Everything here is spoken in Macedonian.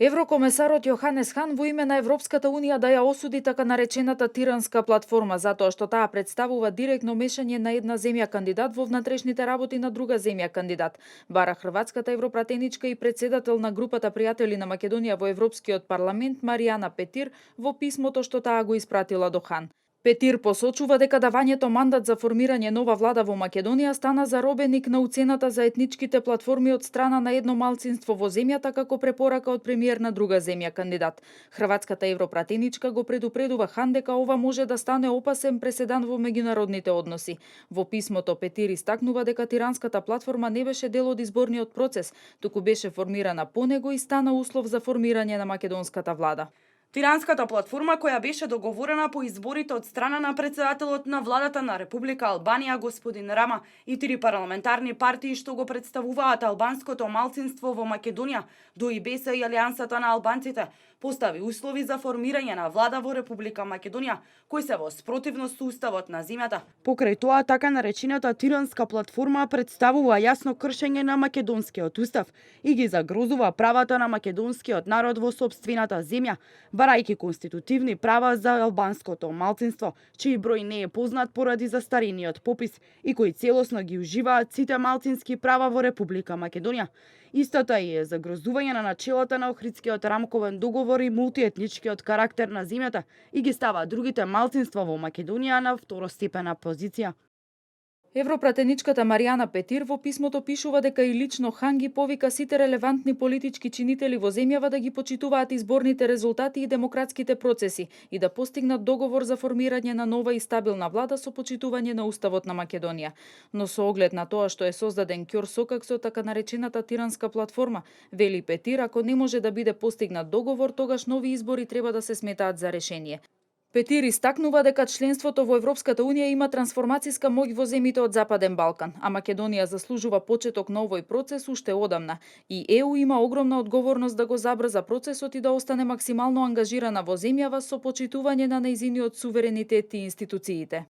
Еврокомесарот Јоханес Хан во име на Европската Унија да ја осуди така наречената тиранска платформа затоа што таа представува директно мешање на една земја кандидат во внатрешните работи на друга земја кандидат, бара хрватската европратеничка и председател на групата пријатели на Македонија во Европскиот парламент Маријана Петир во писмото што таа го испратила до Хан. Петир посочува дека давањето мандат за формирање нова влада во Македонија стана заробеник на уцената за етничките платформи од страна на едно малцинство во земјата како препорака од премиер на друга земја кандидат. Хрватската европратеничка го предупредува Хан дека ова може да стане опасен преседан во меѓународните односи. Во писмото Петир истакнува дека тиранската платформа не беше дел од изборниот процес, туку беше формирана по него и стана услов за формирање на македонската влада. Тиранската платформа, која беше договорена по изборите од страна на председателот на владата на Република Албанија господин Рама и три парламентарни партии што го представуваат албанското малцинство во Македонија, ДОИБЕС и Алијансата на албанците, постави услови за формирање на влада во Република Македонија, кои се во спротивност со уставот на земјата. Покрај тоа, така наречената тиранска платформа представува јасно кршење на македонскиот устав и ги загрозува правата на македонскиот народ во сопствената земја, барајќи конститутивни права за албанското малцинство, чиј број не е познат поради застарениот попис и кои целосно ги уживаат сите малцински права во Република Македонија. Истата е загрозување на начелата на Охридскиот рамковен договор и мултиетничкиот карактер на земјата и ги става другите малцинства во Македонија на второстепена позиција. Европратеничката Маријана Петир во писмото пишува дека и лично Хан ги повика сите релевантни политички чинители во земјава да ги почитуваат изборните резултати и демократските процеси и да постигнат договор за формирање на нова и стабилна влада со почитување на уставот на Македонија. Но со оглед на тоа што е создаден ќор сокак со така наречената тиранска платформа, вели Петир, ако не може да биде постигнат договор, тогаш нови избори треба да се сметаат за решение. Петир истакнува дека членството во Европската Унија има трансформацијска моќ во земјите од Западен Балкан, а Македонија заслужува почеток на овој процес уште одамна. И ЕУ има огромна одговорност да го забрза процесот и да остане максимално ангажирана во земјава со почитување на нејзиниот суверенитет и институциите.